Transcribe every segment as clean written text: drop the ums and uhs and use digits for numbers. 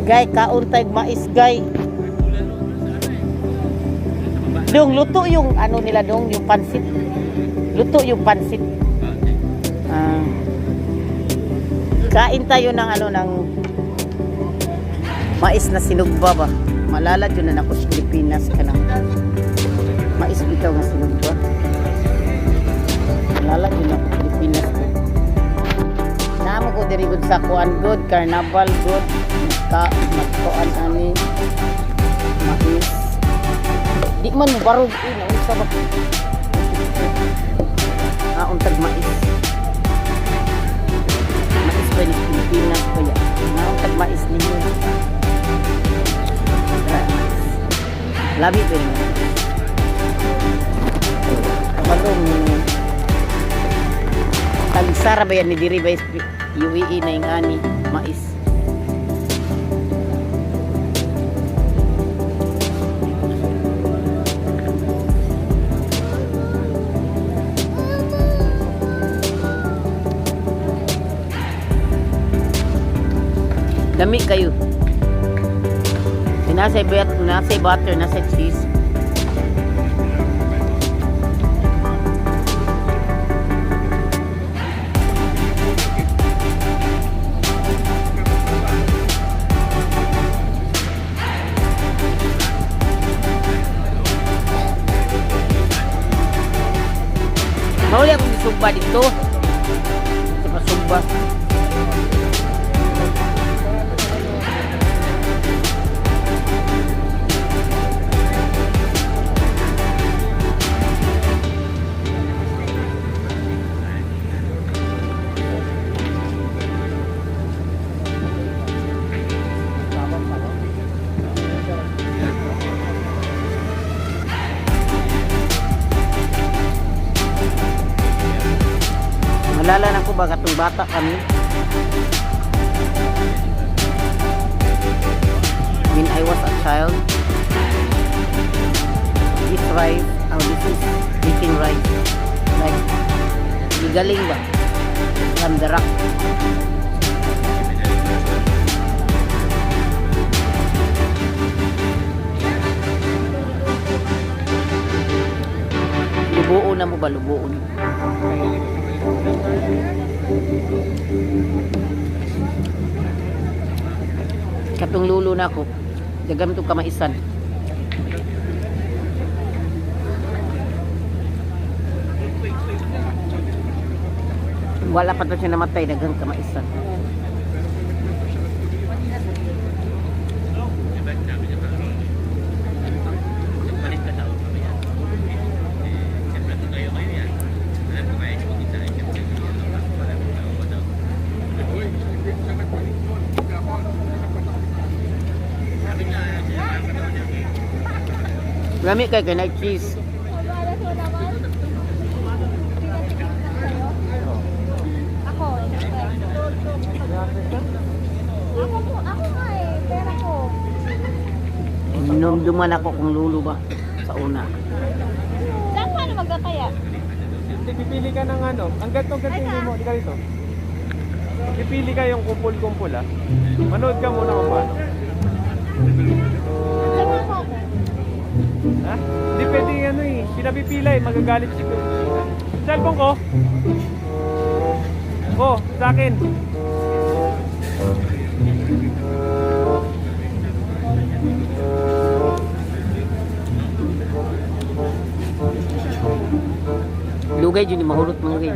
Gay, kaon tayg mais, gay. Dong, luto yung ano nila dong, yung pansit. Luto yung pansit. Ah. Kain tayo ng ano ng mais na sinugba ba? Malala jud na nako sa Pilipinas ka na. Mais bitaw nga sinugba. Malala jud na ako Pilipinas ko. Namo ko diri gud sa kuan good, carnival good. Ka magkuan ani mais. Di man mo barog eh, naunsa ba? Ah, untag mais. Mais pa ni Pilipinas pa ya. Nauntag mais ninyo. Tara, mais. Labi pa ni. Kabalong tagsara ba yan ni diri ba UAE na yung ani mais. Dami kayo. Nasa butter, nasa cheese. Mauli akong gisugba dito. Sa pasugba. Malala na ko ba katong bata kami? When I was a child, this rice, oh, this is making rice. Like, gigaling ba? From the rock. Lubuon na mo ba? Lubuon. Katong lulo na ako, dagam to kamaisan. Wala pa to siya namatay, daghang kamaisan. Lami kay kay na cheese. Ako, ako po, ako nga eh, pera ko. Hinumduman ako kung lulo ba sa una. Saan paano magkakaya? Hindi, pipili ka ng ano. Ang gantong ganito mo. Hindi ka rito. Pipili ka yung kumpul-kumpul ah. Manood ka muna kung paano. Saan mo ako? Ha? Hindi pwede ano eh. Pinapipila eh. Magagalit si Kuya. Cellphone ko? Oh, sa akin. Lugay jud ni mahulot mga gay.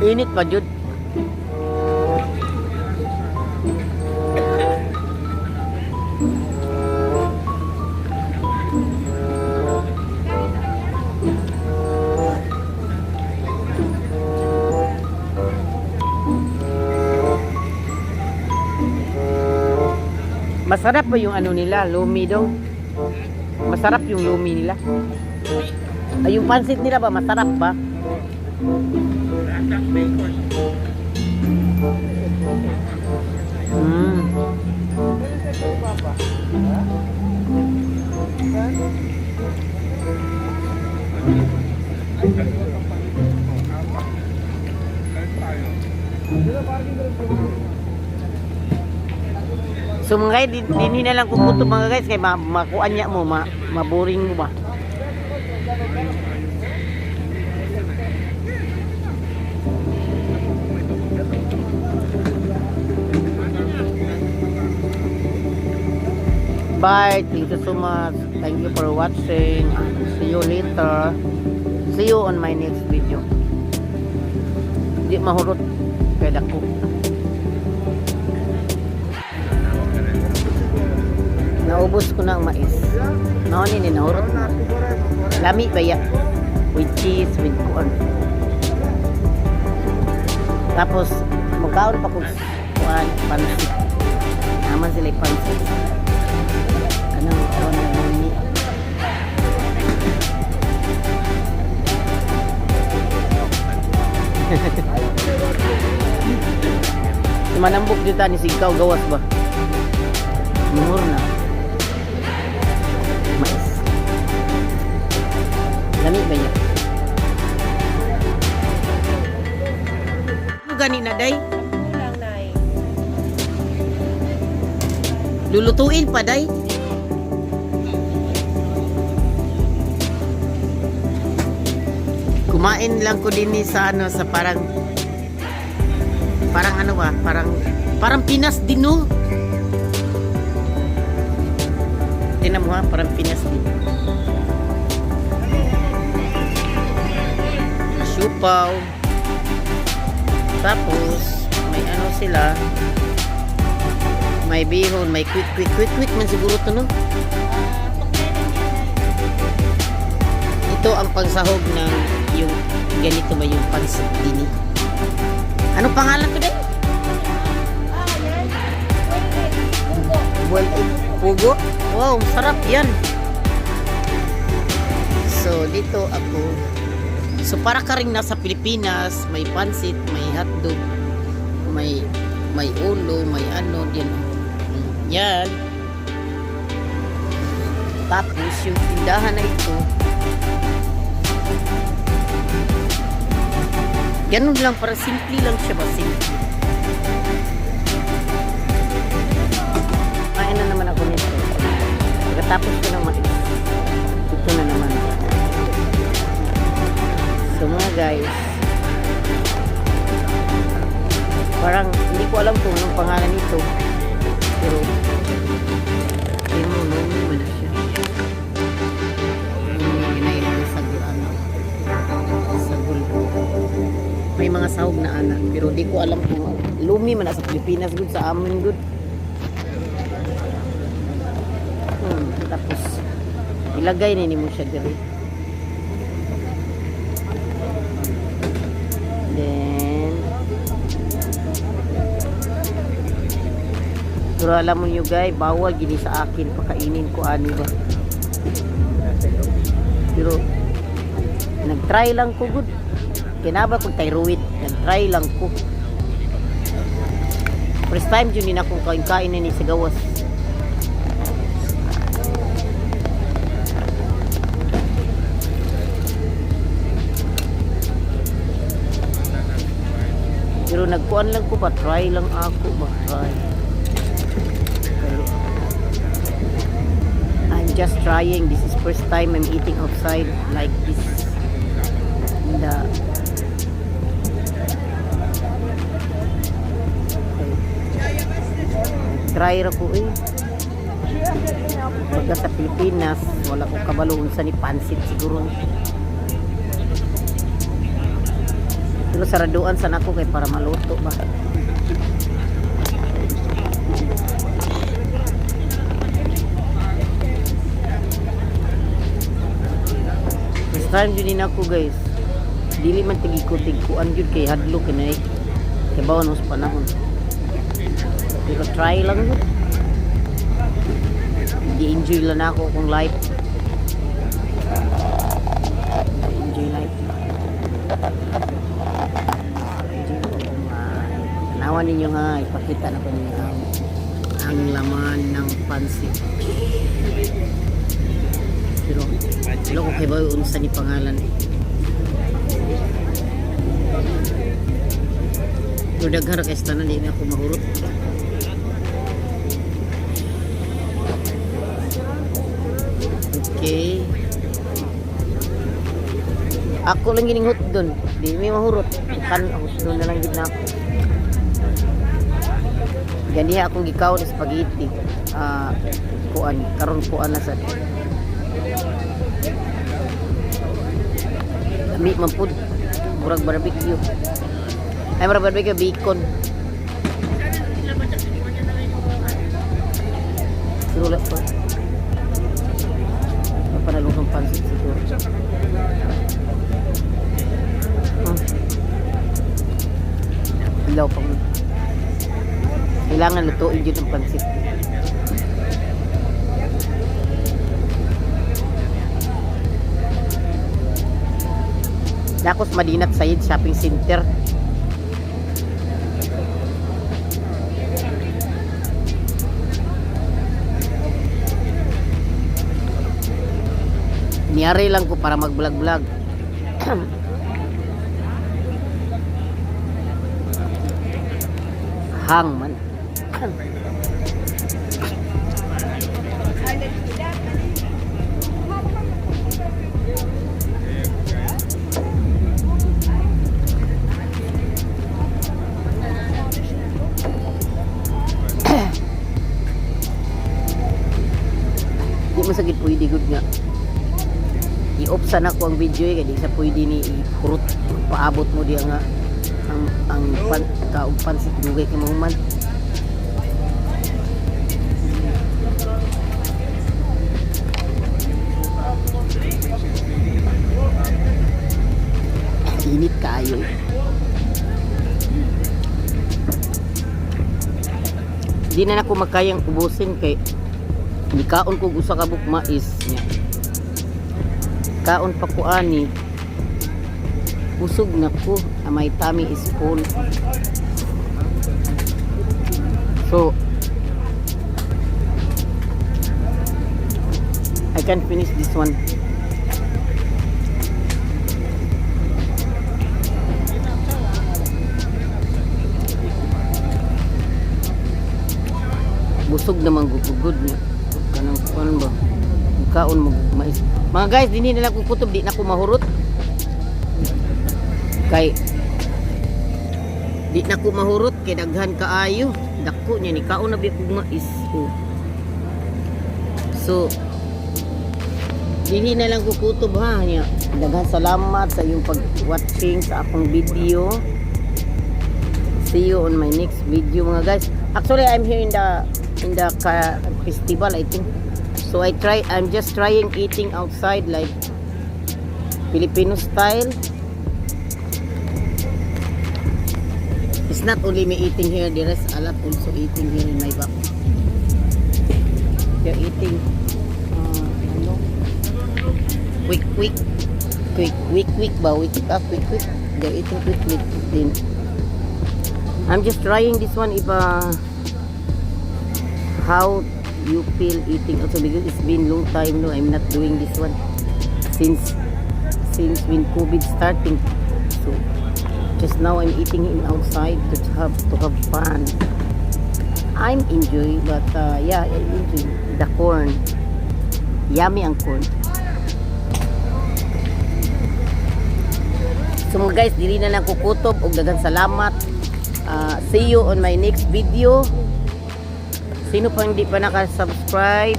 Init pa jud. Masarap ba yung ano nila, lumi daw? Masarap yung lumi nila. Ay, yung pansit nila ba, masarap ba? So mga guys, dinhi na lang kukuto, mga guys, kay makuan niya mo, maboring mo ba? Bye. Thank you so much. Thank you for watching. See you later. See you on my next video. Di mahurot. Kaya dako. Naubos ko na ang mais. Noon ni nahurot na. Lami ba ya? With cheese, with corn. Tapos, magkaon pa kog kuan, pansit. Naman sila yung pansit. Kanang kuan na lami. Si Manambok dito ni Sigkaw gawas ba? Numur na. Mais. Lami ba niya? Ano gani na, day? Kulang, Nay. Lulutuin pa, day? Kumain lang ko din ni sa ano, sa parang parang ano ba? Parang parang Pinas din, no? Tingnan mo ha, parang Pinas din. Siupaw. Tapos, may ano sila, may bihon, may quick, quick, quick, quick man siguro to, no? Ito ang pagsahog ng yung ganito ba yung pansit dini. Ano pangalan to din? Ah, yan. Wait, wait. Bugo. Boiled egg pugo. Wow, sarap yan. So, dito ako. So, para ka rin nasa Pilipinas, may pansit, may hotdog, may ulo, may ano, din. Yan. Tapos, yung tindahan na ito, ganun lang, para simple lang siya ba? Simple. Kain na naman ako nito. Pagkatapos ko ng mais, ito na naman. So mga guys, parang hindi ko alam kung anong pangalan nito. Pero, pero no, man na siya. Yung ginaya sa ano, sa gulpo. May mga sahog na ana, pero di ko alam kung lumi man na sa Pilipinas good sa amin good. Tapos ilagay ni mo siya diri. Then pero alam mo nyo guys, bawal gini sa akin pakainin ko ani ba. Pero nagtry lang ko good. Kinaba kong thyroid, nagtry lang ko. First time yun din akong kain-kain na ni sa gawas. Pero nagkuan lang ko ba, try lang ako ba, try. Pero, I'm just trying. This is first time I'm eating outside like this. In the try ra ko eh. Pagka sa Pilipinas, wala ko kabalo unsa ni pansit siguro. Pero saraduan sana ko kay para maluto ba. First time jud din ako, guys. Dili man tigi ko tigkuan jud kay hadlok kay kay bawon sa panahon. Pero try lang jud. Di-enjoy lang ako kung life. Enjoy life. Enjoy ko kung tanawan ninyo ha, ipakita na ko ninyo ang laman ng pansit. Pero wala ko kay bayo unsa ni pangalan eh. Pero daghan ra kay sa tanan, di na ako mahurot. Okay. Ako lang gining hotdon. Di mi mahurot. Kan hotdon na lang gid na ako. Ganiha akong gikaon spaghetti. Ah, kuan karon, kuan na sa lami man pud. Murag barbecue. Ay, murag barbecue bacon. Pero wala pa. Wala pa nalutong pansit siguro. Ilaw pa mo. Kailangan lutuin yun ang pansit. Dakos Madinat Sayid Shopping Center. Niyari lang ko para mag-vlog-vlog. Hang man. Di mo sakit pwede gud nga. I-off sana ko ang video eh, kay di sa pwede ni i-hurot paabot mo diya nga ang pan, kaog pansit dugay kay mahuman. Init kaayo eh. Di na nako makayang ubusin kay nikaon ko usa ka buok mais niya. Kaon pa ko ani. Busog na ko. Ah, my tummy is full. So, I can finish this one. Busog naman gugugod niya. Kanang kuan ba? Kaon mo mais. Mga guys, dinhi na lang ko kutob, di na ko mahurot. Kay di na ko mahurot kay daghan kaayo. Dako niya ni kaon na bi kog mais. Oh. So dinhi na lang ko kutob ha niya. Daghan salamat sa iyong pag-watching sa akong video. See you on my next video, mga guys. Actually, I'm here in the festival, I think. So I'm just trying eating outside like Filipino style. It's not only me eating here, there is a lot also eating here in my back. They're eating ano? Quick quick quick quick quick ba? Quick ah, quick quick. They're eating quick quick din. I'm just trying this one if how you feel eating also because it's been long time, no, I'm not doing this one since when COVID starting. So just now I'm eating in outside to have fun. I'm enjoy, but yeah, I enjoy the corn. Yummy ang corn. So mga guys, dili na lang kukutob og daghang salamat. See you on my next video. Sino pa hindi pa naka-subscribe,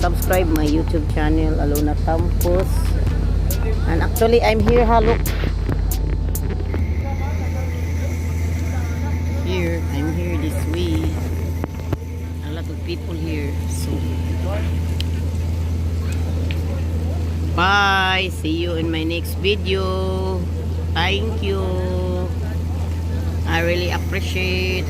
subscribe my YouTube channel, Alona Tampos. And actually, I'm here, ha, look. Here, I'm here this way. A lot of people here. So, bye. See you in my next video. Thank you. I really appreciate.